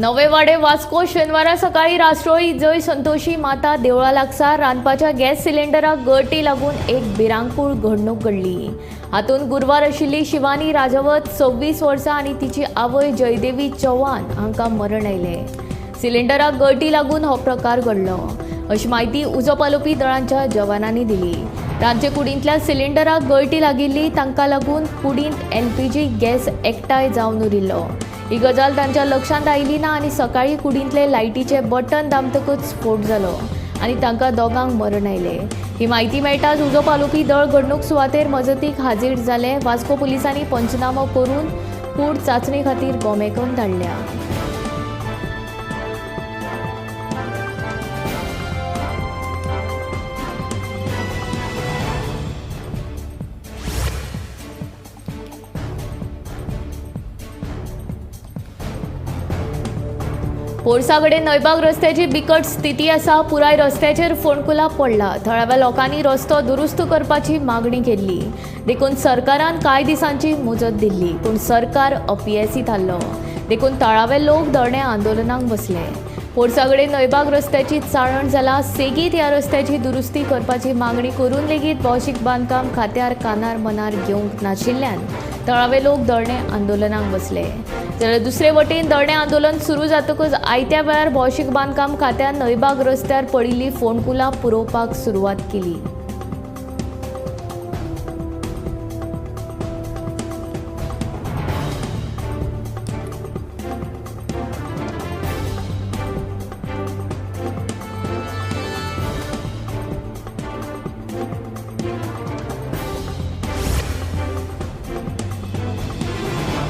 नवेवाडे वास्को शेनवारा सकाळी राष्ट्रोळी जय संतोषी माता देवळा लागसार रांदपाच्या गॅस सिलिंडराक गळटी लागून एक भिरांकूळ घडणूक घडली. हातूंत गुरवार आशिल्ली शिवानी राजावत 26 वर्सां आनी तिची आवय जयदेवी चव्हाण हांकां मरण आयलें. सिलिंडराक गळटी लागून हो प्रकार घडलो अशी म्हायती उजो पालोवपी दळांच्या जवानांनी दिली. रांदचे कुडींतल्या सिलिंडराक गळटी लागिल्ली, तांकां लागून कुडींत एलपीजी गॅस एकठांय जावन उरिल्लो. ही गजाल तांच्या लक्षांत आयली ना आनी सकाळीं कुडींतले लायटीचे बटन दामतकच स्फोट जालो आनी तांकां दोगांक मरण आयलें. ही म्हायती मेळटाच उजो पालोवपी दळ घडणूक सुवातेर मजतीक हाजीर जाले. वास्को पुलिसांनी पंचनामो करून कूड चांचणे खातीर गोमेकॉन धाडल्या. पोरसा कडेन नयबाग रस्त्याची बिकट स्थिती आसा. पुराय रस्त्याचेर फोंडकुलां पडला. थळाव्या लोकांनी रस्तो दुरुस्त करपाची मागणी केल्ली, देखून सरकारान कांय दिसांची मुजत दिल्ली, पूण सरकार अपयेसी थारलो. देखून थळावे लोक धरणे आंदोलनाक बसले. पोरसा कडेन नयबाग रस्त्याची चाळण जाला. सेगीत ह्या रस्त्याची दुरुस्ती करपाची मागणी करून लेगीत भौशीक बांदकाम खात्यार कानार मनार घेवंक नाशिल्ल्यान थळावे लोक धरणे आंदोलनाक बसले. जाल्यार दुसरे वटेन धरणे आंदोलन सुरू जातकच आयत्या वेळार भौशीक बांदकाम खात्यान नयबाग रस्त्यार पडिल्ली फोंडकुलां पुरोवपाक सुरवात केली.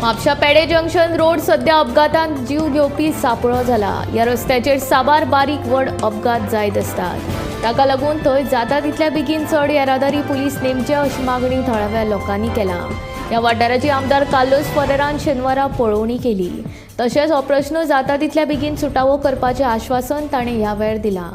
म्हापशा पेडे जंक्शन रोड सध्या अपघातांत जीव घेवपी सापळो जाला. ह्या रस्त्याचेर साबार बारीक व्हड अपघात जायत आसतात. ताका लागून थंय जाता तितल्या बेगीन चड येरादारी पुलीस नेमचे अशी मागणी थळाव्या लोकांनी केला. ह्या वाठाराची आमदार कार्लोस फरेरान शेनवारा पळोवणी केली. तशेंच हो प्रश्न जाता तितल्या बेगीन सुटावो करपाचें आश्वासन ताणें ह्या वेळार दिलां.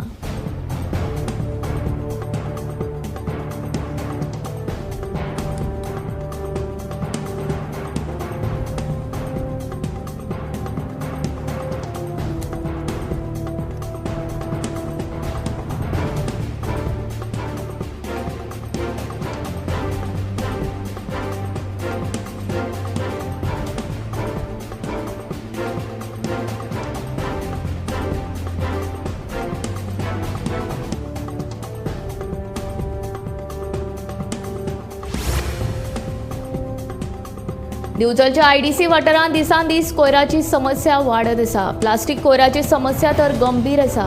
दिवचलच्या आयडीसी वाठारांत दिसान दीस कोयराची समस्या वाडत आसा. प्लास्टीक कोयराची समस्या तर गंभीर आसा.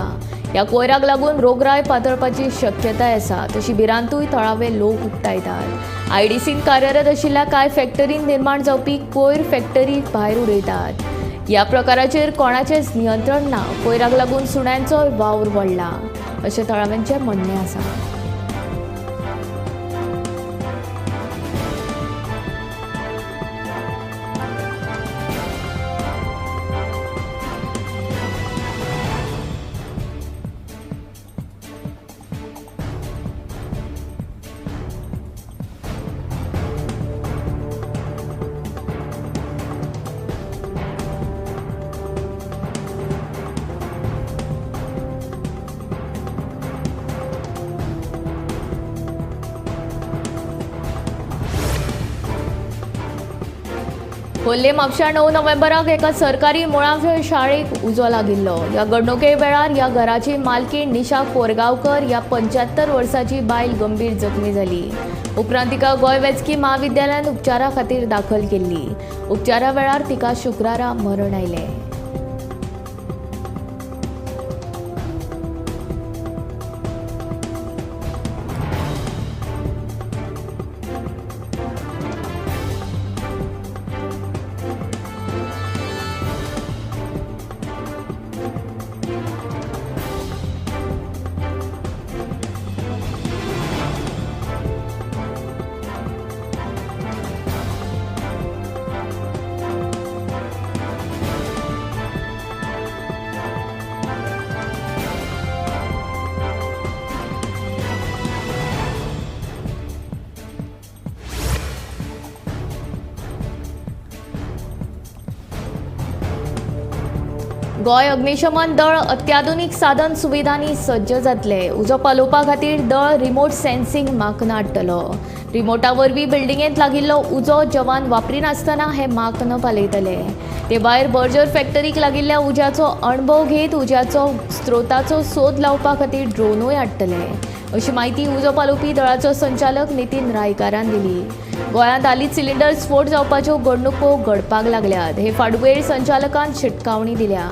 ह्या कोयराक लागून रोगराय पातळपाची शक्यताय आसा, तशी भिरांतूय थळावे लोक उक्तायतात. आयडीसीन कार्यरत आशिल्ल्या कांय फॅक्टरीन निर्माण जावपी कोयर फॅक्टरी भायर उडयतात. ह्या प्रकाराचेर कोणाचेंच नियंत्रण ना. कोयराक लागून सुण्यांचो वावर वाडला अशें थळाव्यांचें म्हणणें आसा. खोर्ले म्हापशा 9 नोव्हेंबराक एका सरकारी मुळाव्या शाळेक उजो लागिल्लो. ह्या घडणुके वेळार ह्या घराची मालकीण निशा कोरगांवकर ह्या 75 वर्साची बायल गंभीर जखमी जाली. उपरांत तिका गोंय वैजकी म्हाविद्यालयांत उपचारा खातीर दाखल केल्ली. उपचारा वेळार तिका शुक्रारा मरण आयलें. गोंय अग्निशमन दळ अत्याधुनीक साधन सुविधांनी सज्ज जातले. उजो पालोवपा खातीर दळ रिमोट सेन्सिंग माक्न हाडटलो. रिमोटा वरवीं बिल्डिंगेंत लागिल्लो उजो जवान वापरिनासतना हे माक्न पालयतले. ते भायर बर्जर फॅक्टरीक लागिल्ल्या उज्याचो अणभव घेत उज्याचो स्त्रोताचो सोद लावपा खातीर ड्रोनूय हाडटले, अशी म्हायती उजो पालोवपी दळाचो संचालक नितीन रायकारान दिली. गोंयांत हालींच सिलिंडर स्फोट जावपाच्यो घडणुको घडपाक लागल्यात. हे फाटभुंयेर संचालकान शिटकावणी दिल्या.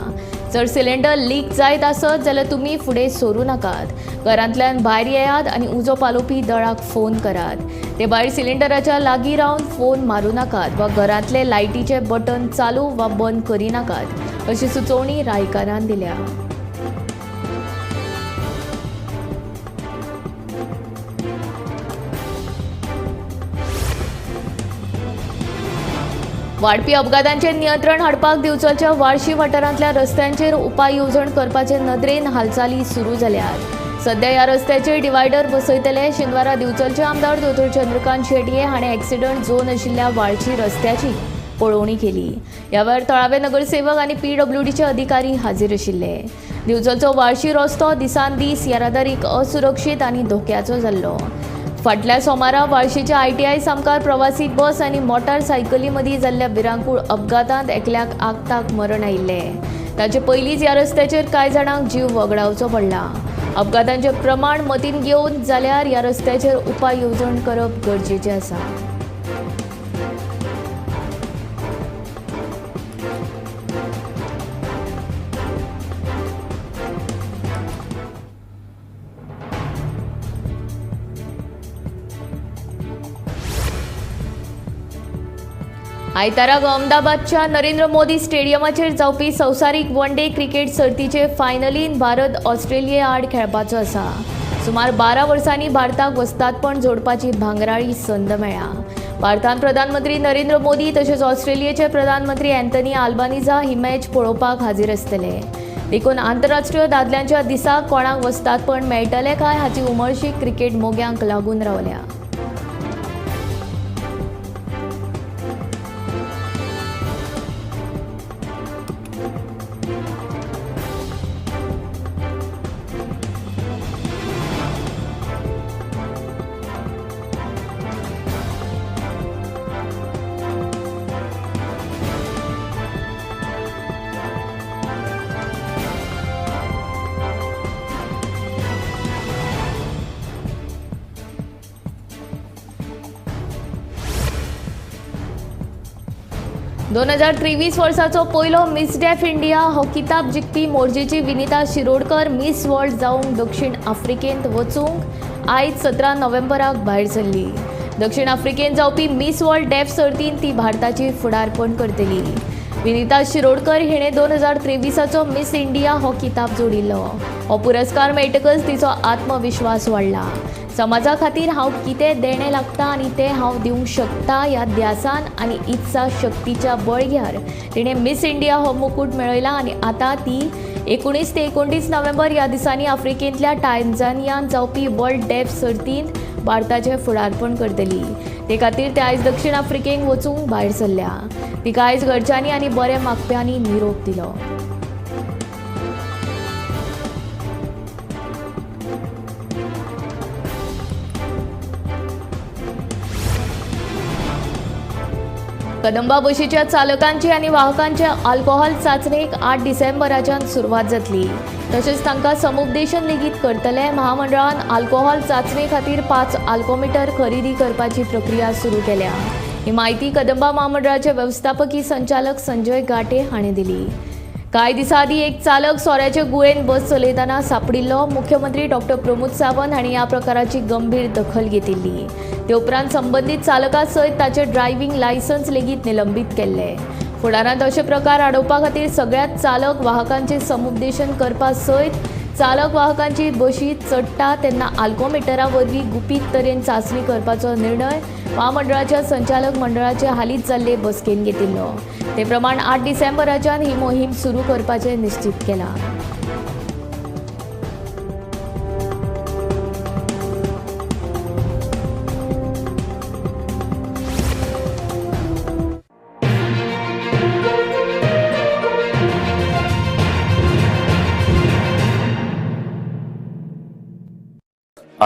जर सिलिंडर लीक जायत आसत जाल्यार तुमी फुडें सरूं नाकात, घरांतल्यान भायर येयात आनी उजो पालोवपी दळाक फोन करात. ते भायर सिलिंडराच्या लागीं रावन फोन मारूं नाकात वा घरांतले लायटीचे बटन चालू वा बंद करिनाकात, अशी सुचोवणी रायकारान दिल्या. वाडपी अपघातांचेर नियंत्रण हाडपाक दिवचलच्या वाळशी वाठारांतल्या रस्त्यांचेर उपाय येवजण करपाचे नदरेन हालचाली सुरू जाल्यात. सध्या ह्या रस्त्याचेर डिवायडर बसयतले. शेनवारा दिवचलचे आमदार दोतोर चंद्रकांत शेटये हाणें एक्सिडंट झोन आशिल्ल्या वाळशी रस्त्याची पळोवणी केली. ह्या वेळार थळावे नगरसेवक आनी पीडब्ल्यूडीचे अधिकारी हाजीर आशिल्ले. दिवचलचो वाळशी रस्तो दिसान दीस येरादारीक असुरक्षीत आनी धोक्याचो जाल्लो. फाटल्या सोमारा वाळशीच्या आयटीआय सामकार प्रवासी बस आनी मोटारसायकली मदीं जाल्ल्या भिरांकूळ अपघातांत एकल्याक आगताक मरण आयिल्लें. ताचे पयलींच ह्या रस्त्याचेर कांय जाणांक जीव वगडावचो पडला. अपघातांचें प्रमाण मतींत घेवन जाल्यार ह्या रस्त्याचेर उपाय येवजण करप गरजेचें आसा. आयताराक अहमदाबादच्या नरेंद्र मोदी स्टेडियमाचेर जावपी संवसारीक वन डे क्रिकेट सर्तीचे फायनलीन भारत ऑस्ट्रेलिये आड खेळपाचो आसा. सुमार 12 वर्सांनी भारताक वस्तादपण जोडपाची भांगराळी संद मेळ्ळ्या. भारतान प्रधानमंत्री नरेंद्र मोदी तशेंच ऑस्ट्रेलियेचे प्रधानमंत्री अँथनी आल्बानीजा ही मॅच पळोवपाक हाजीर आसतले. देखून आंतरराष्ट्रीय दादल्यांच्या दिसा कोणाक वस्तादपण मेळटलें काय हाची उमळशीक क्रिकेट मोग्यांक लागून रावल्या. 2023 वर्साचो पयलो मिस डेफ इंडिया हो किताब जिखपी मोरजेची विनिता शिरोडकर मिस वर्ल्ड जावंक दक्षिण आफ्रिकेंत वचूंक आयज 17 नोव्हेंबराक भायर सरली. दक्षिण आफ्रिकेंत जावपी मिस वर्ल्ड डेफ सर्तींत ती भारताची फुडारपण करतली. विनिता शिरोडकर हिणें 2023 मिस इंडिया हो किताब जोडिल्लो. हो पुरस्कार मेळटकच तिचो आत्मविश्वास वाडला. समाजा खातीर हांव कितें देणें लागता आनी तें हांव दिवंक शकता ह्या ध्यासान आनी इत्सा शक्तीच्या बळग्यार तिणें मिस इंडिया हो मुकूट मेळयला आनी आतां ती 19 ते 29 नोव्हेंबर ह्या दिसांनी आफ्रिकेंतल्या टायझानियांत जावपी वर्ल्ड डेफ सर्तींत भारताचें फुडारपण करतली. ते खातीर ते आयज दक्षिण आफ्रिकेक वचूंक भायर सरल्या. तिका आयज घरच्यांनी आनी बरे मागप्यांनी निरोप दिलो. कदंबा बशीच्या चालकांची आनी वाहकांच्या अल्कोहोल चांचणेक 8 डिसेंबराच्यान सुरवात जातली. तशेंच तांकां समुपदेशन लेगीत करतले. महामंडळान अल्कोहोल चांचणे खातीर 5 अल्कोमीटर खरेदी करपाची प्रक्रिया सुरू केल्या. ही म्हायती कदंबा महामंडळाचे वेवस्थापकी संचालक संजय गाटे हाणें दिली. कांय दिसां आदीं एक चालक सोऱ्याचे गुळेन बस चलयतना सापडिल्लो. मुख्यमंत्री डॉक्टर प्रमोद सावंत हांणी ह्या प्रकाराची गंभीर दखल घेतिल्ली. ते उपरांत संबंदीत चालका सयत ताचे ड्रायव्हिंग लायसन्स लेगीत निलंबीत केल्ले. फुडारांत अशे प्रकार आडोवपा खातीर सगळ्याच चालक वाहकांचे समुपदेशन करपा सयत चालक वाहकांची बशी चडटा तेन्ना आल्कोमिटरा वरवीं गुपीत तरेन चांचणी करपाचो निर्णय महामंडळाच्या संचालक मंडळाचे हालींच जाल्ले बसकेन घेतिल्लो. ते प्रमाण 8 डिसेंबराच्यान ही मोहीम सुरू करपाचें निश्चीत केलां.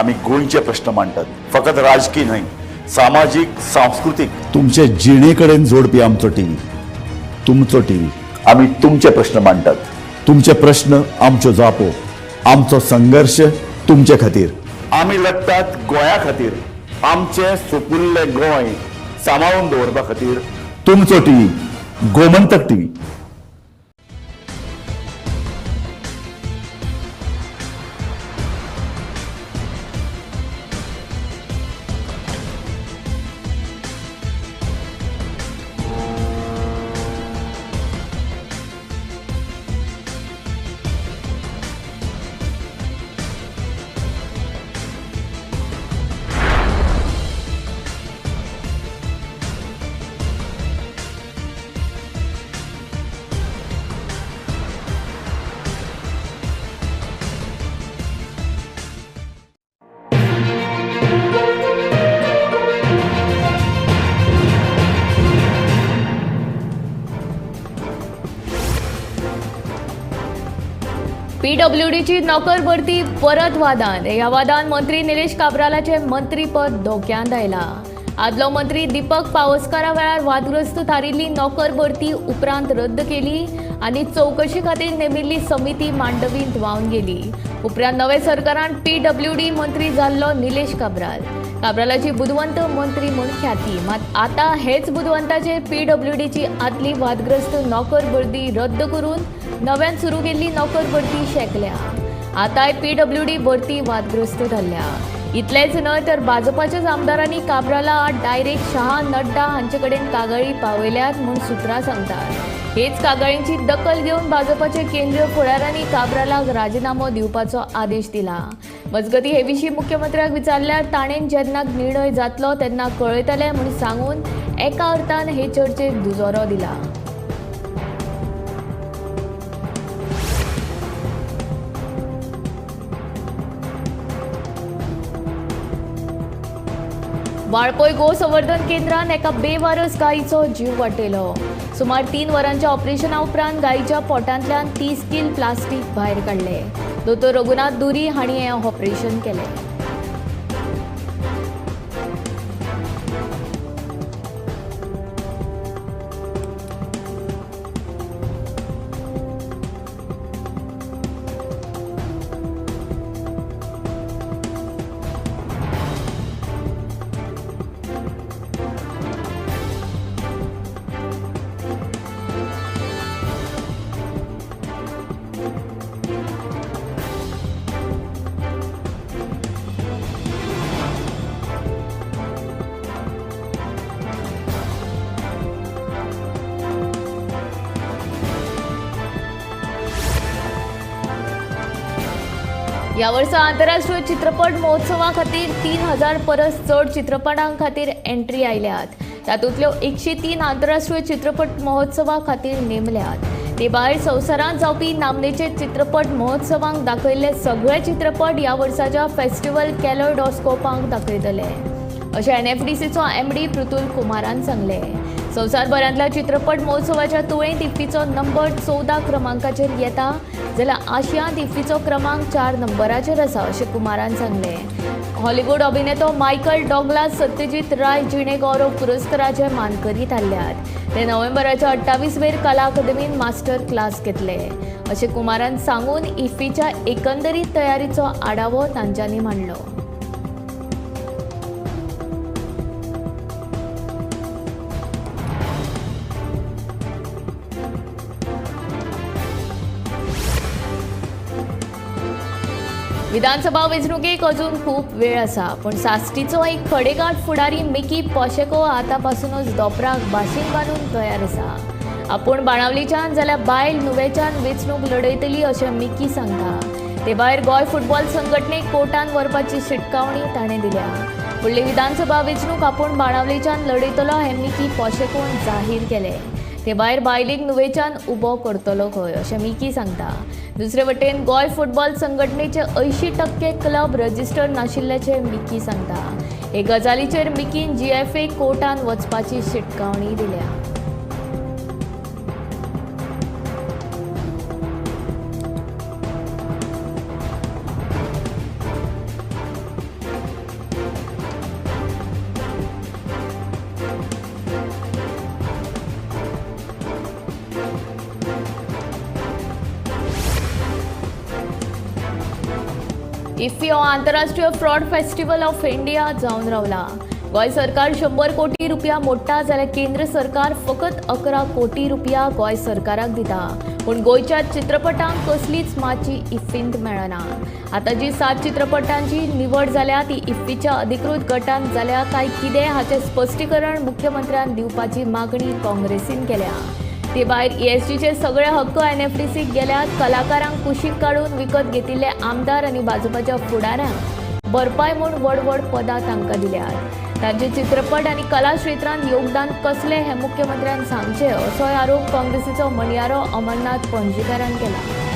आमी गोंयचे प्रश्न मांडटात, फकत राजकीय न्हय, सामाजीक, सांस्कृतीक, तुमचे जिणे कडेन जोडपी आमचो टीव्ही, तुमचो टीव्ही। आमी तुमचे प्रश्न मांडटात, तुमचे प्रश्न आमच्यो जापो, आमचो संघर्श तुमचे खातीर। आमी लढटात गोंया खातीर, आमचें सुपुल्लें गोंय सांबाळून दवरपा खातीर। तुमचो टीव्ही, गोमंतक टीव्ही। पीडब्ल्यूडीची नोकर भरती परत वादान। ह्या वादान मंत्री निलेश काब्रालाचे मंत्रीपद धोक्यांत आयला। आदलो मंत्री दीपक पावसकारा वेळार वादग्रस्त थारिल्ली नोकर भरती उपरांत रद्द केली आनी चवकशी खातीर नेमिल्ली समिती मांडवींत व्हांवन गेली। उपरांत नवे सरकारान पीडब्ल्यूडी मंत्री जाल्लो निलेश काब्राल। काब्रालाची बुदवंत मंत्री म्हूण ख्याती, मात आतां हेच बुदवंताचेर पीडब्ल्यूडीची आदली वादग्रस्त नोकर भरती रद्द करून नव्यान सुरू केल्ली नोकर भरती शेकल्या। आतांय पीडब्ल्यूडी भरती वादग्रस्त थारल्या। इतलेंच न्हय तर भाजपाच्याच आमदारांनी काब्राला आड डायरेक्ट शहा नड्डा हांचे कडेन कागाळी पावयल्यात म्हूण सुत्रां सांगतात। हेच कागाळींची दखल घेवन भाजपाचे केंद्रीय फुडाऱ्यांनी काब्रालाक राजिनामो दिवपाचो आदेश दिला। मजगतीं हे विशीं मुख्यमंत्र्याक विचारल्यार ताणें जेन्ना निर्णय जातलो तेन्ना कळयतले म्हूण सांगून एका अर्थान हे चर्चेक दुजोरो दिला। वाळपय गो संवर्धन केंद्रान एका बेवारस गायीचो जीव वाटयलो। सुमार 3 वरांच्या ऑपरेशना उपरांत गायीच्या पोटांतल्यान 30 किल प्लास्टीक भायर काडले। दोतोर रघुनाथ दुरी हांणी हें ऑपरेशन केलें। ह्या वर्सा आंतरराष्ट्रीय चित्रपट महोत्सवा खातीर 3000 परस चड चित्रपटां खातीर एंट्री आयल्यात। तातूंतल्यो 103 आंतरराष्ट्रीय चित्रपट महोत्सवा खातीर नेमल्यात। ते भायर संवसारांत जावपी नामनेचे चित्रपट महोत्सवांक दाखयल्ले सगळे चित्रपट ह्या वर्साच्या फेस्टिवल कॅलोडॉस्कोपांक दाखयतले अशें एनएफडीसीचो एमडी पृतुल कुमारान सांगलें। संवसारभरांतल्या चित्रपट महोत्सवाच्या तुळेंत इफ्फीचो नंबर 14 क्रमांकाचेर येता जाल्यार आशियांत इफ्फीचो क्रमांक 4 नंबराचेर आसा अशें कुमारान सांगलें। हॉलिवूड अभिनेतो मायकल डॉगलास सत्यजीत राय जिणे गौरव पुरस्काराचे मानकरी थारल्यात। ते नोव्हेंबराच्या 28 वेर कला अकादमीन मास्टर क्लास घेतले अशें कुमारान सांगून इफ्फीच्या एकंदरीत तयारीचो आढावो तांच्यांनी मांडलो। विधानसभा वेंचणुकेक अजून खूब वेळ आसा, पूण साश्टीचो एक खडेगांठ फुडारी मिकी पाशेको आतांपासूनच दोपराक बाशींग बांदून तयार आसा। आपूण बाणावलीच्यान जाल्यार बायल नुवेच्यान वेंचणूक लढयतली अशें मिकी सांगता। ते भायर गोंय फुटबॉल संघटनेक कोर्टान व्हरपाची शिटकावणी ताणें दिल्या। फुडली विधानसभा वेंचणूक आपूण बाणावलीच्यान लढयतलो हें मिकी पाशेकोन जाहीर केलें। ते भायर बायलेक नुवेच्यान उबो करतलो खंय अशें मिकी सांगता। दुसरे वटेन गोंय फुटबॉल संघटनेचे 80% क्लब रजिस्टर नाशिल्ल्याचें मिकी सांगता। हे गजालीचेर मिकीन जीएफए कोर्टान वचपाची शिटकावणी दिल्या। इफ्फी हो आंतरराष्ट्रीय फ्रॉड फेस्टिवल ऑफ इंडिया जावन रावला. गोंय सरकार 100 कोटी रुपया मोडटा जाल्यार केंद्र सरकार फकत 11 कोटी रुपया गोंय सरकाराक दिता, पूण गोंयच्या चित्रपटांक कसलीच माची इफ्फींत मेळना. आतां जी 7 चित्रपटांची निवड जाल्या ती इफ्फीच्या अधिकृत गटांत जाल्या काय कितें हाचें स्पश्टीकरण मुख्यमंत्र्यान दिवपाची मागणी काँग्रेसीन केल्या. ते भायर ESGचे सगळे हक्क NFDCक गेल्यात. कलाकारांक कुशीक काडून विकत घेतिल्ले आमदार आनी भाजपाच्या फुडाऱ्यांक भरपाय म्हूण व्हड व्हड पदां तांकां दिल्यात. तांचे चित्रपट आनी कला क्षेत्रांत योगदान कसलें हें मुख्यमंत्र्यान सांगचें असोय आरोप काँग्रेसीचो म्हणयारो अमरनाथ पणजीकारान केला.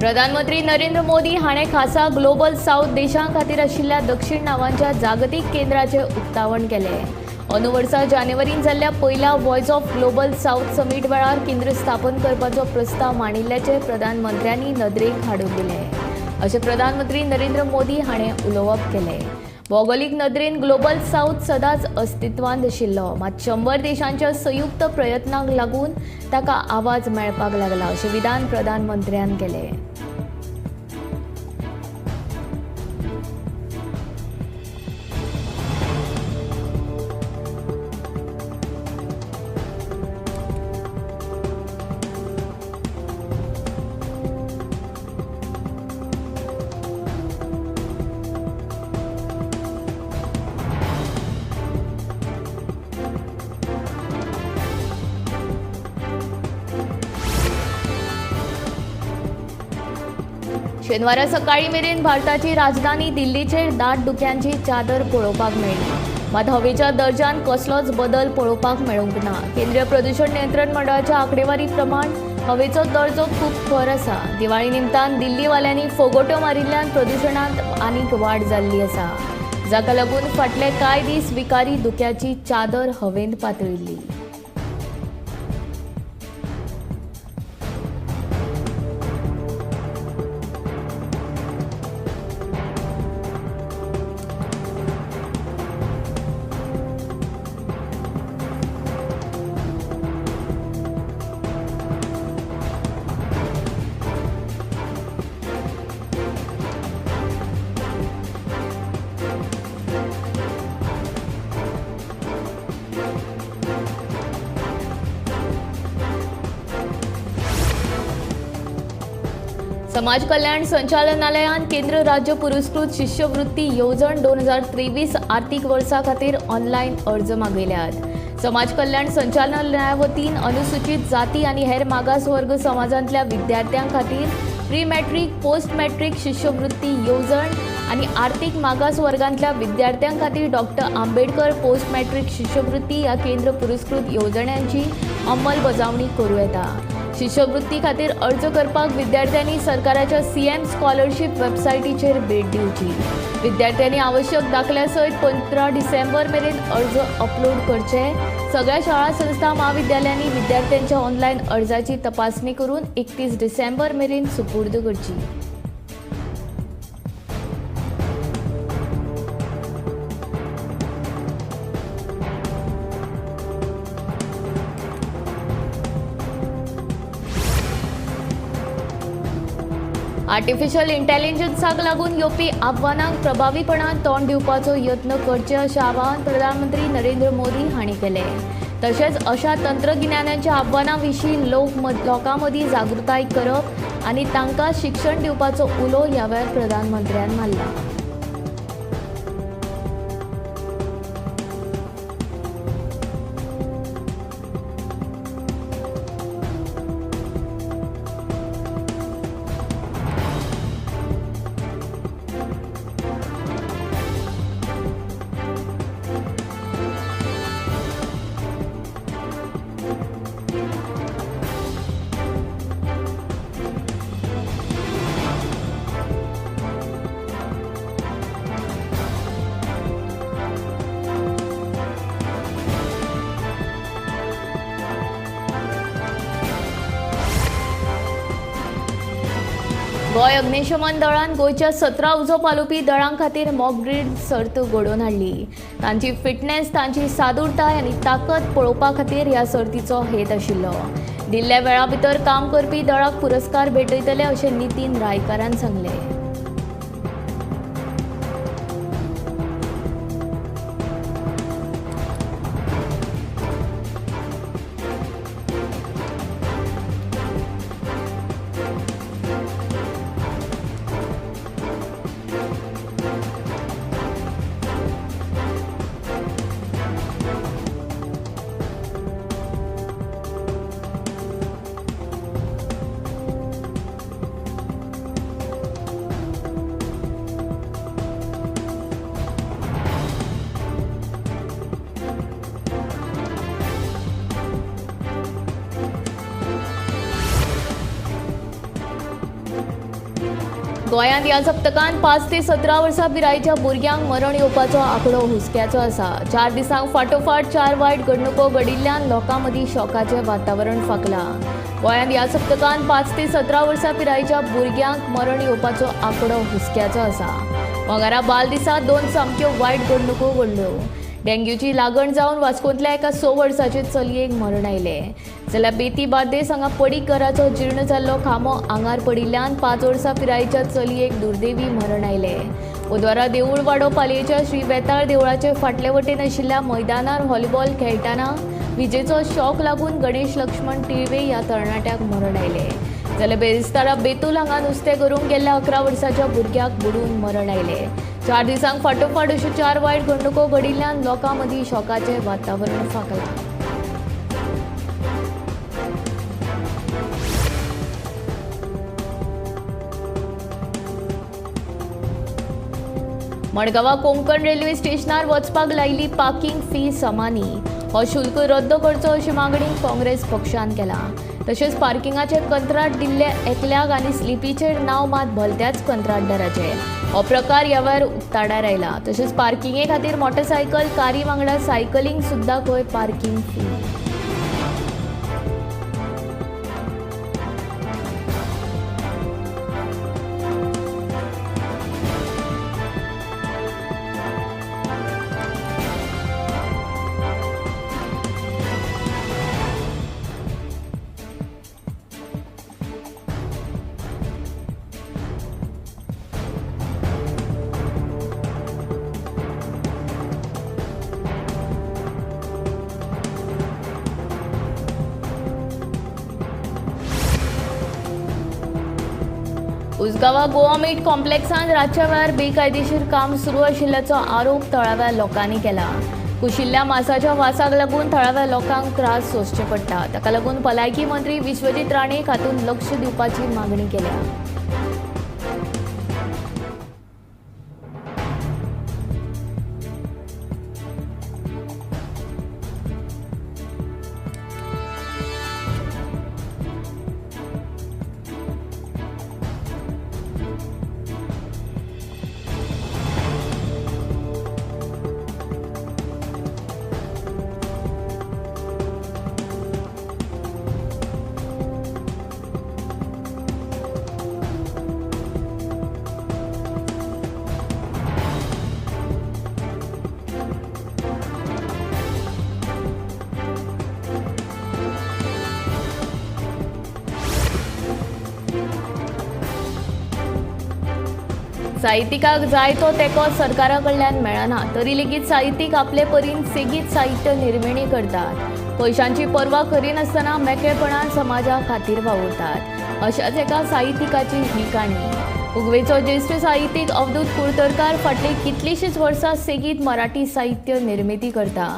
प्रधानमंत्री नरेंद्र मोदी हाणें खासा ग्लोबल साऊथ देशां खातीर आशिल्ल्या दक्षिण नांवांच्या जागतीक केंद्राचें उक्तावण केलें. अंदू वर्सा जानेवारीन जाल्ल्या पयल्या voice of global south summit वेळार केंद्र स्थापन करपाचो प्रस्ताव मांडिल्ल्याचें प्रधानमंत्र्यांनी नदरेक हाडून दिलें अशें प्रधानमंत्री नरेंद्र मोदी हाणें उलोवप केलें. भौगोलीक नदरेन ग्लोबल साऊथ सदांच अस्तित्वांत आशिल्लो, मात 100 देशांच्या संयुक्त प्रयत्नांक लागून ताका आवाज मेळपाक लागला अशें विधान प्रधानमंत्र्यान केलें. शेनवारा सकाळी मेरेन भारताची राजधानी दिल्लीचेर दाट धुक्यांची चादर पळोवपाक मेळ्ळी, मात हवेच्या दर्जान कसलोच बदल पळोवपाक मेळूंक ना. केंद्रीय प्रदूषण नियंत्रण मंडळाच्या आंकडेवारी प्रमाण हवेचो दर्जो खूब खर आसा. दिवाळी निमतान दिल्लीवाल्यांनी फोगोट्यो मारिल्ल्यान प्रदूषणांत आनीक वाड जाल्ली आसा, जाका लागून फाटले कांय दीस विकारी धुक्याची चादर हवेंत पातळिल्ली. समाज कल्याण संचालनालयान केंद्र राज्य पुरस्कृत शिष्यवृत्ती येवजण 2023 आर्थिक वर्सा खातीर ऑनलायन अर्ज मागयल्यात. समाज कल्याण संचालनालया वतीन अनुसूचित जाती आनी हेर मागास वर्ग समाजांतल्या विद्यार्थ्यां खातीर प्री मॅट्रीक, पोस्ट मॅट्रीक शिष्यवृत्ती येवजण आनी आर्थिक मागास वर्गांतल्या विद्यार्थ्यां खातीर डॉक्टर आंबेडकर पोस्ट मॅट्रीक शिष्यवृत्ती ह्या केंद्र पुरस्कृत येवजण्यांची अंमलबजावणी करूं येता. शिष्यवृत्ती खातीर अर्ज करपाक विद्यार्थ्यांनी सरकाराच्या CM scholarship वेबसायटीचेर भेट दिवची. विद्यार्थ्यांनी आवश्यक दाखल्या सयत 15 डिसेंबर मेरेन अर्ज अपलोड करचे. सगळ्या शाळा, संस्था, म्हाविद्यालयांनी विद्यार्थ्यांच्या ऑनलायन अर्जाची तपासणी करून 31 डिसेंबर मेरेन सुपूर्द करची. आर्टिफिशियल इंटेलिजन्साक लागून येवपी आव्हानांक प्रभावीपणान तोंड दिवपाचो यत्न करचे अशें आवाहन प्रधानमंत्री नरेंद्र मोदी हांणी केलें. तशेंच अशा तंत्रगिन्यानाच्या आव्हानां विशीं लोकां मदीं जागृताय करप आनी तांकां शिक्षण दिवपाचो उलो ह्या वेळार प्रधानमंत्र्यान मारला. गोंय अग्निशमन दळान गोंयच्या 17 उजो पालोवपी दळां खातीर मॉक ड्रील सर्त घडोवन हाडली. तांची फिटनेस, तांची सादूरताय आनी ताकद पळोवपा खातीर ह्या सर्तीचो हेत आशिल्लो. दिल्ल्या वेळा भितर काम करपी दळाक पुरस्कार भेटयतले अशें नितीन रायकारान सांगलें. गोंयांत ह्या सप्तकांत 5 ते 17 वर्सां पिरायेच्या भुरग्यांक मरण येवपाचो आंकडो हुस्क्याचो आसा. 4 दिसांक फाटोफाट 4 वायट घडणुको घडिल्ल्यान लोकां मदीं शोकाचें वातावरण फांकलां. गोंयांत ह्या सप्तकांत 5 ते 17 वर्सां पिरायेच्या भुरग्यांक मरण येवपाचो आंकडो हुस्क्याचो आसा. मंगळारा बाल दिसा 2 सामक्यो वायट घडणुको घडल्यो. डेंग्यूची लागण जावन वास्कोंतल्या एका 6 वर्साचे चलयेक मरण आयलें. जाल्यार बेती बार्देस हांगा पडीक घराचो जीर्ण जाल्लो खांबो आंगार पडिल्ल्यान 5 वर्सां पिरायेच्या चलयेक दुर्दैवी मरण आयलें. बुधवारा देऊळवाडो पालयेच्या श्री वेताळ देवळाचे फाटले वटेन आशिल्ल्या मैदानार व्हॉलीबॉल खेळटना विजेचो शॉक लागून गणेश लक्ष्मण टिळवे ह्या तरणाट्याक मरण आयलें. जाल्यार बेरेस्तारा बेतूल हांगा नुस्तें करूंक गेल्ल्या 11 वर्साच्या भुरग्याक बुडून मरण आयलें. 4 दिसांक फाटोफाट अश्यो 4 वायट घडणुको घडिल्ल्यान लोकां मदीं शोकाचें वातावरण फांकलां. मडगांवा कोंकण रेल्वे स्टेशनार वचपाक लायिल्ली पार्किंग फी समानी हो शुल्क रद्द करचो अशी मागणी काँग्रेस पक्षान केला. तशेंच पार्किंगाचें कंत्राट दिल्ले एकल्याक आनी स्लिपीचेर नांव मात भलत्याच कंत्राटदाराचें. हो प्रकार ह्या वेळार उक्ताडार आयला. तशेंच पार्किंगे खातीर मोटरसायकल, कारी वांगडा सायकलींक सुद्दां खंय पार्किंग फी. उसगांवां गोवा मीट कॉम्प्लेक्सान रातच्या वेळार बेकायदेशीर काम सुरू आशिल्ल्याचो आरोप थळाव्या लोकांनी केला. कुशिल्ल्या मासाच्या वासाक लागून थळाव्या लोकांक त्रास सोंसचे पडटा. ताका लागून भलायकी मंत्री विश्वजीत राणे हातूंत लक्ष दिवपाची मागणी केल्या. साहित्यिकाक जाय तो तेंको सरकारा कडल्यान मेळना तरी लेगीत साहित्यीक आपले परीन सेगीत साहित्य निर्मिणी करतात. पयशांची पर्वा करिनासतना मेकळेपणान समाजा खातीर वावुरतात. अशाच एका साहित्यिकाची ही काणी. उगवेचो ज्येश्ठ साहित्यीक अवधूत कुडतरकार फाटलीं कितलींशींच वर्सां सेगीत मराठी साहित्य निर्मिती करता.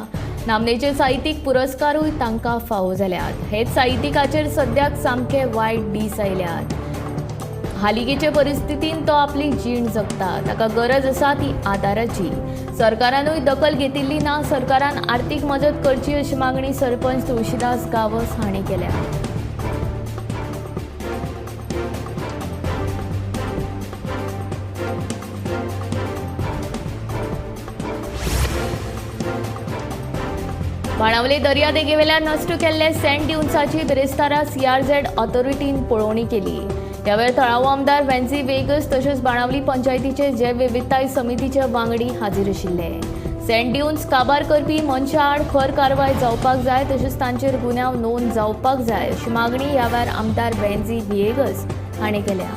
नामनेचे साहित्यीक पुरस्कारूय तांकां फावो जाल्यात. हेच साहित्यिकाचेर सद्याक सामके वायट दीस आयल्यात. हालींचे परिस्थितीन तो आपली जीण जगता. ताका गरज आसा ती आदाराची. सरकारानूय दखल घेतिल्ली ना. सरकारान आर्थीक मजत करची अशी मागणी सरपंच तुळशीदास गांवस हांणी केल्या. बाणावले दर्यादेगेवेल्या नश्ट केल्ले सँड ड्युन्साची बिरेस्तारा सीआरझेड ऑथॉरिटीन पळोवणी केली. ह्या वेळार थळावो आमदार वेन्झी वेगस तशेंच बाणावली पंचायतीचे जैवविविधताय समितीचे वांगडी हाजीर आशिल्ले. सँड ड्युन्स काबार करपी मनशां आड खर कारवाय जावपाक जाय तशेंच तांचेर गुन्यांव नोंद जावपाक जाय अशी मागणी ह्या वेळार आमदार वेन्झी व्हिएगस हांणी केल्या.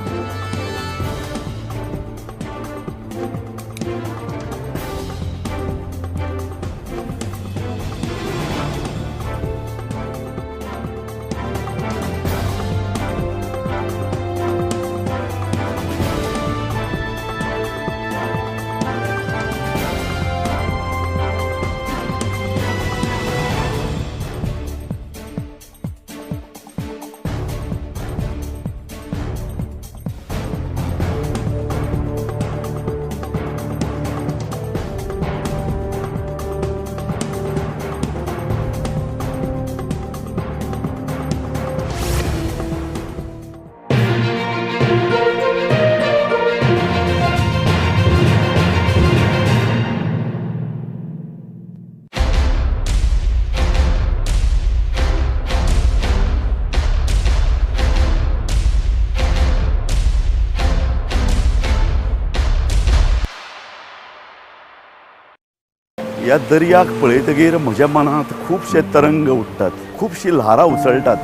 ह्या दर्याक पळयतगीर म्हज्या मनांत खुबशे तरंग उठ्ठात, खुबशीं ल्हारां उसळटात.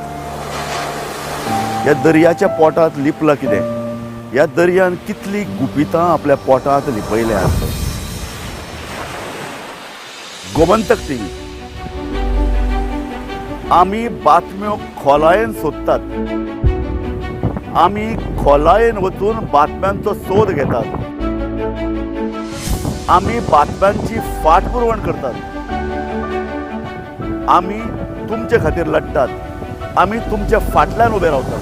ह्या दर्याच्या पोटांत लिपलां कितें? ह्या दर्यान कितलीं गुपितां आपल्या पोटांत लिपयल्यात. गोमंतक टीव्ही आमी बातम्यो खोलायेन सोदतात, आमी खोलायेन वचून बातम्यांचो सोद घेतात, आमी बातम्यांची फाटपुरवण करतात, आमी तुमचे खातीर लढटात, आमी तुमच्या फाटल्यान उबे रावतात.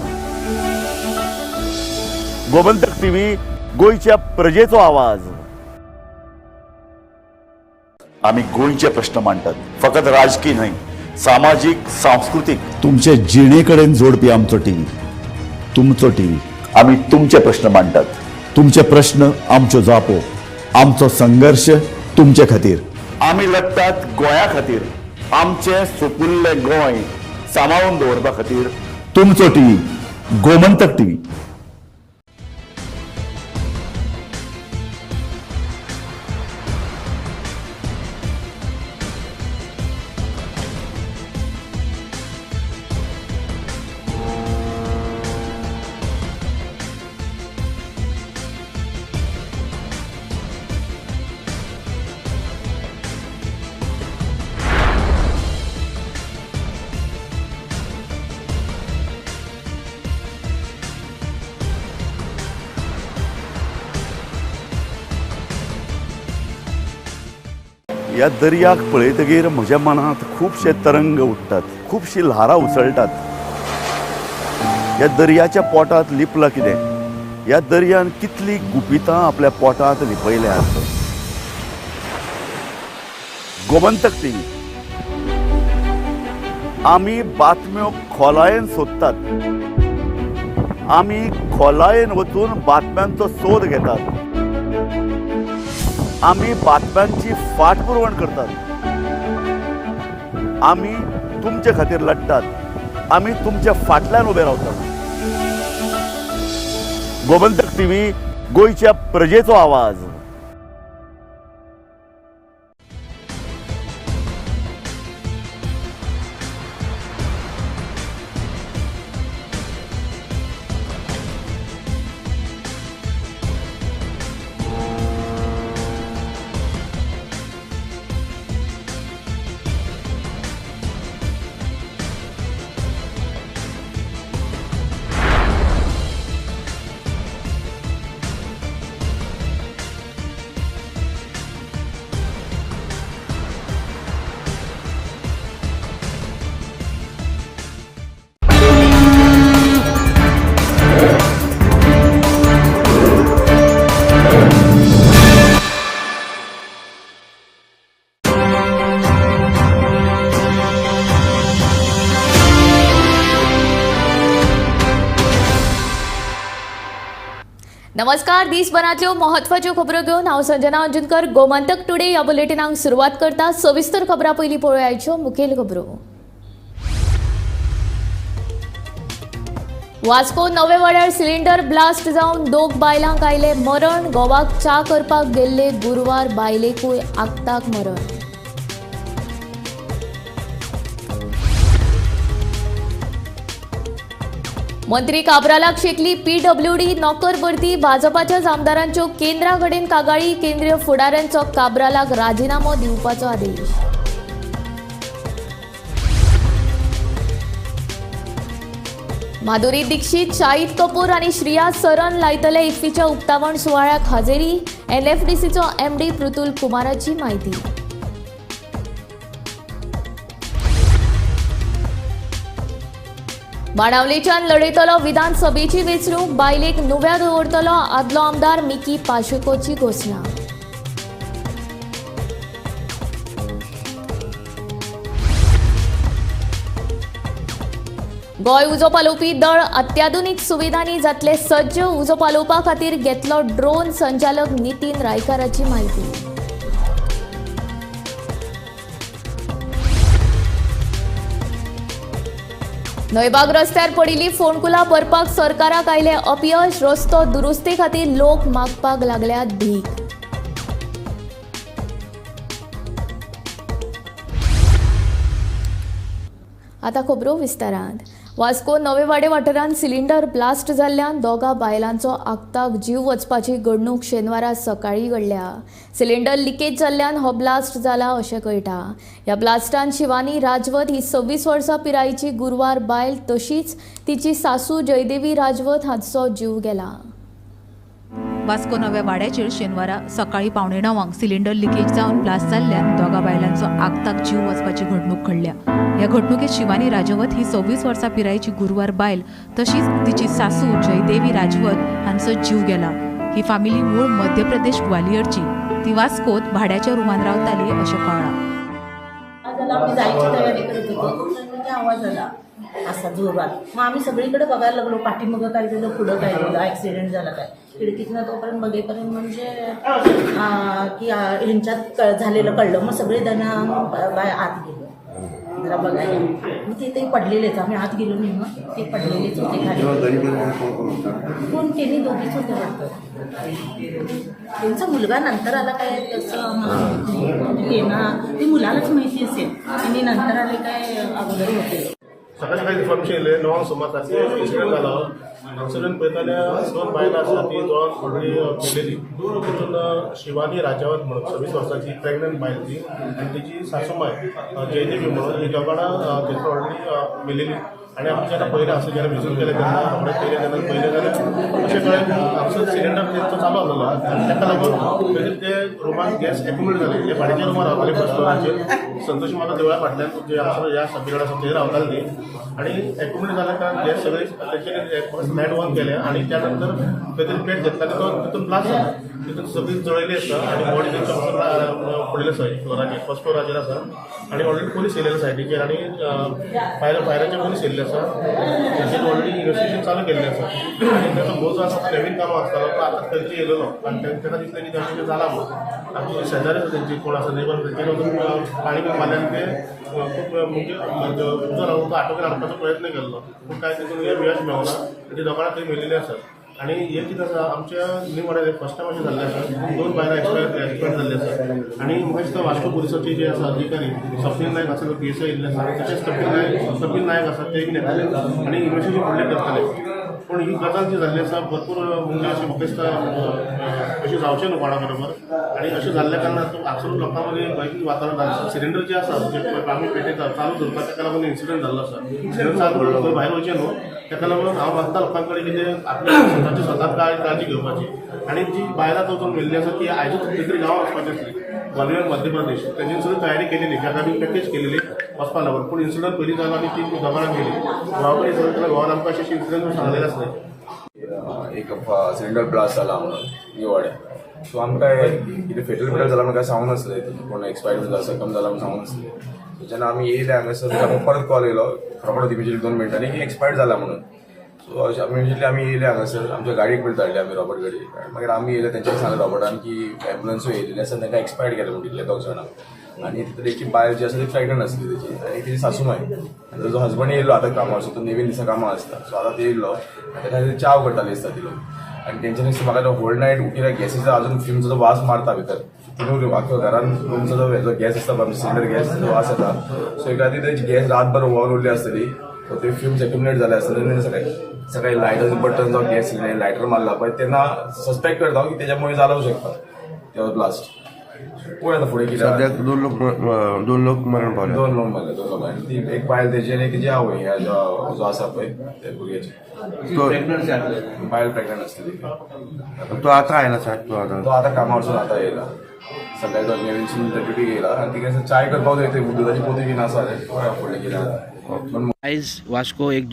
गोमंतक टीव्ही, गोंयच्या प्रजेचो आवाज. आमी गोंयचे प्रश्न मांडटात, फकत राजकी न्हय, सामाजीक, सांस्कृतीक, तुमचे जिणे कडेन जोडपी आमचो टीव्ही, तुमचो टीव्ही. आमी तुमचे प्रश्न मांडटात, तुमचे प्रश्न आमच्यो जापो, आमचो संघर्ष तुमचे खातीर. आमी लढटात गोंया खातीर, आमचें सुपुल्लें गोंय सांबाळून दवरपा खातीर. तुमचो टीव्ही, गोमंतक टीव्ही. ह्या दर्याक पळयतगीर म्हज्या मनांत खुबशे तरंग उठ्ठात, खुबशीं ल्हारां उसळटात. ह्या दर्याच्या पोटांत लिपलां कितें? ह्या दर्यान कितलीं गुपितां आपल्या पोटांत लिपयल्यात. गोमंतक टीव्ही आमी बातम्यो खोलायेन सोदतात, आमी खोलायेन वचून बातम्यांचो सोद घेतात, आमी बातम्यांची फाटपुरवण करतात, आमी तुमचे खातीर लढटात, आमी तुमच्या फाटल्यान उबे रावतात. गोमंतक टीव्ही, गोंयच्या प्रजेचो आवाज. नमस्कार, दिसभरांतल्यो महत्वाच्यो खबरो घेवन हांव संजना अंजुनकर गोमंतक टुडे ह्या बुलेटिनाक सुरवात करता. सविस्तर खबरां पयलीं पळोवयाच्यो मुखेल खबरो. वास्को नवे वाड्यार सिलिंडर ब्लास्ट जावन दोग बायलांक आयले मरण. गोवाक च्या करपाक गेल्ले गुरवार बायलेकूय आक्ताक मरण. मंत्री काब्रालाक शेकली पीडब्ल्यूडी नोकर भरती. भाजपाच्याच आमदारांच्यो केंद्रा कडेन कागाळी. केंद्रीय फुडाऱ्यांचो काब्रालाक राजिनामो दिवपाचो आदेश. माधुरी दीक्षित, शाहिद कपूर आनी श्रिया सरन लायतले इफ्फीच्या उक्तावण सुवाळ्याक हजेरी. एनएफडीसीचो एमडी पृतुल कुमाराची म्हायती. बाणावलेच्यान लढयतलो विधानसभेची वेंचणूक. बायलेक नुव्या दवरतलो आदलो आमदार मिकी पाशेकोची घोशणा. गोंय उजो पालोवपी दळ अत्याधुनीक सुविधांनी जातले सज्ज. उजो पालोवपा खातीर घेतलो ड्रोन. संचालक नितीन रायकाराची म्हायती. न्हंयबाग रस्त्यार पडिल्ली फोंडकुलां भरपाक सरकाराक आयले अपयश. रस्तो दुरुस्ती खातीर लोक मागपाक लागल्यात भीक. आतां खबरो विस्तारान. वास्को नवेवाडे वाठारांत सिलिंडर ब्लास्ट जाल्ल्यान दोगा बायलांचो आक्ताक जीव वचपाची घडणूक शेनवारा सकाळीं घडल्या. सिलिंडर लिकेज जाल्ल्यान हो ब्लास्ट जाला अशें कळटा. ह्या ब्लास्टान शिवानी राजवत ही 26 वर्सां पिरायेची गुरवार बायल तशीच तिची सासू जयदेवी राजवत हांचो जीव गेला. वास्को नव्या वाड्याचेर शेनवारा सकाळीं 8:45 सिलिंडर लिकेज जावन ब्लास्ट जाल्ल्यान दोगा बायलांचो आक्ताक जीव वचपाची घडणूक घडल्या. ह्या घडणुकेत शिवानी राजवत ही 26 वर्सां पिरायेची गुरवार बायल तशीच तिची सासू जयदेवी राजवत हांचो जीव गेला. ही फामिली मूळ मध्य प्रदेश ग्वालियरची. ती वास्कोत भाड्याच्या रुमान रावताली अशें कळ्ळां. आम्ही जायची तयारी करत होतो, म्हणजे आवाज आला असा जोरात. मग आम्ही सगळीकडे बघायला लागलो, पाठीमागं काय झालं, पुढं काय झालं, ॲक्सिडेंट झाला काय. खिडकीतनं तोपर्यंत बघेपर्यंत म्हणजे की ह्यांच्यात झालेलं कळलं. मग सगळे जण बाय आत गेलो जरा बघायला. मग ते ते पडलेलेच, आम्ही आत गेलो नाही, मग ते पडलेलेच होते खाली. कोण त्यांनी दोघीच होते वाटतं. त्यांचा मुलगा नंतर आला काय तसं आम्हाला त्यांना ते मुलालाच माहिती असेल, त्यांनी नंतर आले काय अगोदर होते. सकाळी सकाळी इन्फॉर्मेशन येयलें 9 सुमार सारकें इन्सिडंट जालो. इन्सिडंट पळयता जाल्यार दोन बायलां आसा ती जळोन ऑलरेडी मेलेली. तितून शिवानी राजावत म्हणून 26 वर्सांची प्रेग्नंट बायल ती आनी तेजी सासूमाय जयदेवी म्हणून ही दोगां थंयसर ऑलरेडी मेलेली. आनी आमी जेन्ना पळयलें आसा जेन्ना विजीट केलें तेन्ना रोखडें पळयलें तेन्ना पळयलें जाल्यार अशें कळ्ळें की हांगसर सिलिंडर तेंचो चालू आसलेलो आनी ताका लागून थंयसर ते रुमान गॅस एक्युमुलेट जाले. ते भाड्याच्या रुमान रावताले फर्स्ट फ्लोराचेर संतोष माता देवळा फाटल्यान जे आसा ह्या सगळीकडेन आसा थंय रावताले ती. आनी एक्युमुलेट जाल्या कारणान गॅस सगळे तेंच्यांनी लायट ऑन केलें आनी त्या नंतर खंय तरी पेट घेतला आनी तो तितून ब्लास्ट जालो. तितून सगळी जळयली आसा आनी बॉडी तेंच्या हांगसर पडिल्ली आसा फ्लोराचेर, फर्स्ट फ्लोराचेर आसा. आनी ऑलरेडी पोलीस येयलेले सायडीचेर आनी फायराचे पोलीस येयल्ले आसा. तेंचेर ऑलरेडी इन्वेस्टिगेशन चालू केल्लें आसा. आनी ताचो घोव जो आसा नवीन कामां आसतालो तो आतां थंयचे येयलेलो आनी ताका दिसलें की तशें जालां म्हणून. आनी शेजारी आसा तेंची कोण आसा नेबर तेंचेर वचून पाणी बी मारलें आनी ते खूब म्हणजे उजो लागून तो आटोक्यात हाडपाचो प्रयत्न केल्लो, पूण कांय तितून यश मेळना. ती दोगां थंय मेळिल्ली आसा. आनी हें कितें आसा आमच्या न्यू वाड्यार फर्स्ट टायम अशें जाल्लें आसा, दोन बायलां एक्सपायर जाल्ली आसा. आनी म्हाका दिसता वास्को पुलिसाचे जे आसा अधिकारी स्वप्नील नायक आसा, पी एस I येयल्ले आसा, तशेंच कपिल नायक आसा ते बीन येताले आनी इन्वेस्टिगेशन फुडलें करताले. पूण ही गजाल जी जाल्ली आसा भरपूर म्हणजे अशें म्हाका दिसता अशें जावचें न्हू कोणा बरोबर. आनी अशें जाल्ल्या कारणान हांगसर लोकां मदीं भंयचें वातावरण जालें. सिलिंडर जे आसा जे आमी पेटयता चालू दवरता ताका लागून इन्सिडंट जाल्लो आसा. सिलिंडर चालू दवरून भायर वचचें न्हू, ताका लागून हांव मागता लोकां कडेन कितें आपल्या स्वताची स्वता काळजी घेवपाची. आनी जी बायलां वचून मेल्ली आसा ती आयजूच खंय तरी गांवां वचपाची आसली, ग्वालियर मध्य प्रदेश. तेंच्यांनी सगळी तयारी केलेली, ताका आमी पॅकेज केलेली वचपा लागून. पूण इन्सिडंट पयलीं जालो आनी ती दोगां गेली. घोवा कडेन सगळें घोवान आमकां अशें इन्सिडंट सांगलेलें आसलें. एक सिलिंडर ब्लास्ट जाला म्हणून न्यू वाड्यार. सो आमकां कितें फेटल बिटल जाला म्हणून काय सांगूंक नासलें, कोण एक्सपायर जाला सकम जाला म्हणून सांगूंक नासलें. सो जेन्ना आमी येयले हांगासर आमकां परत कॉल येयलो रोखडो इमिजिएटली 2 मिनटांनी की एक्सपायर्ड जाला म्हणून. सो अशें इमिजिएटली आमी येयले हांगासर, आमच्या गाडयेक पयलीं धाडली आमी रॉबर्ट गाडी. मागीर आमी येयले, तेंच्यांनी सांगलें रॉबर्टान की एम्बुलन्सूय येयलेली आसा, तांकां एक्सपायर्ड केलें म्हण तितले दोग जाणां. आनी तितून एक बायल जी आसा ती प्रेग्नंट आसली तेजी आनी तिची सासूमाय आनी ताजो हजबंड येयलो आतां कामार. सो तो नेवीन दिसा कामां आसता, सो आतां ते येयलो आनी ताका खातीर च्याव करताले दिसता ती लोक. आनी तेंच्यांनी म्हाका तो होल नायट उठिल्ल्या गॅसीचो अजून फ्युमचो जो वास मारता भितर, तिनूय रूम, आख्खो घरान रूमचो जो हेजो गॅस आसता पळय, सिलिंडर गॅस, जो वास येता. सो एक राती ते गॅस रातभर व्हर उरली आसतली, सो ते फ्युम्स एक्युमुलेट जाले आसतले आनी सकाळी सकाळी लायटर बटन जावं गॅस सिलिंडर लायटर मारला पळय तेन्ना सस्पेक्ट करता हांव की तेज्यामुळे जालो शकता ते ब्लास्ट. पळय आतां फुडें कितें. सद्याक 2 लोक मरण पावले. 2 लोक मरले, 2 लोक. आनी ती एक बायल तेजी आनी तिची आवय ह्या जो जो आसा पळय त्या भुरग्याची. तो बायल प्रेग्नंट आसतली. तो आता आयला साहेब, तो आता तो आता कामावरसून आता येयला. सकाळी तो नेवीनसून ड्युटी येयला आनी तिका चाय करपाक जाय, ते उदकाची पोती बीन आसा रे, पळय फुडलें कितें जाता. आयज वास्को एक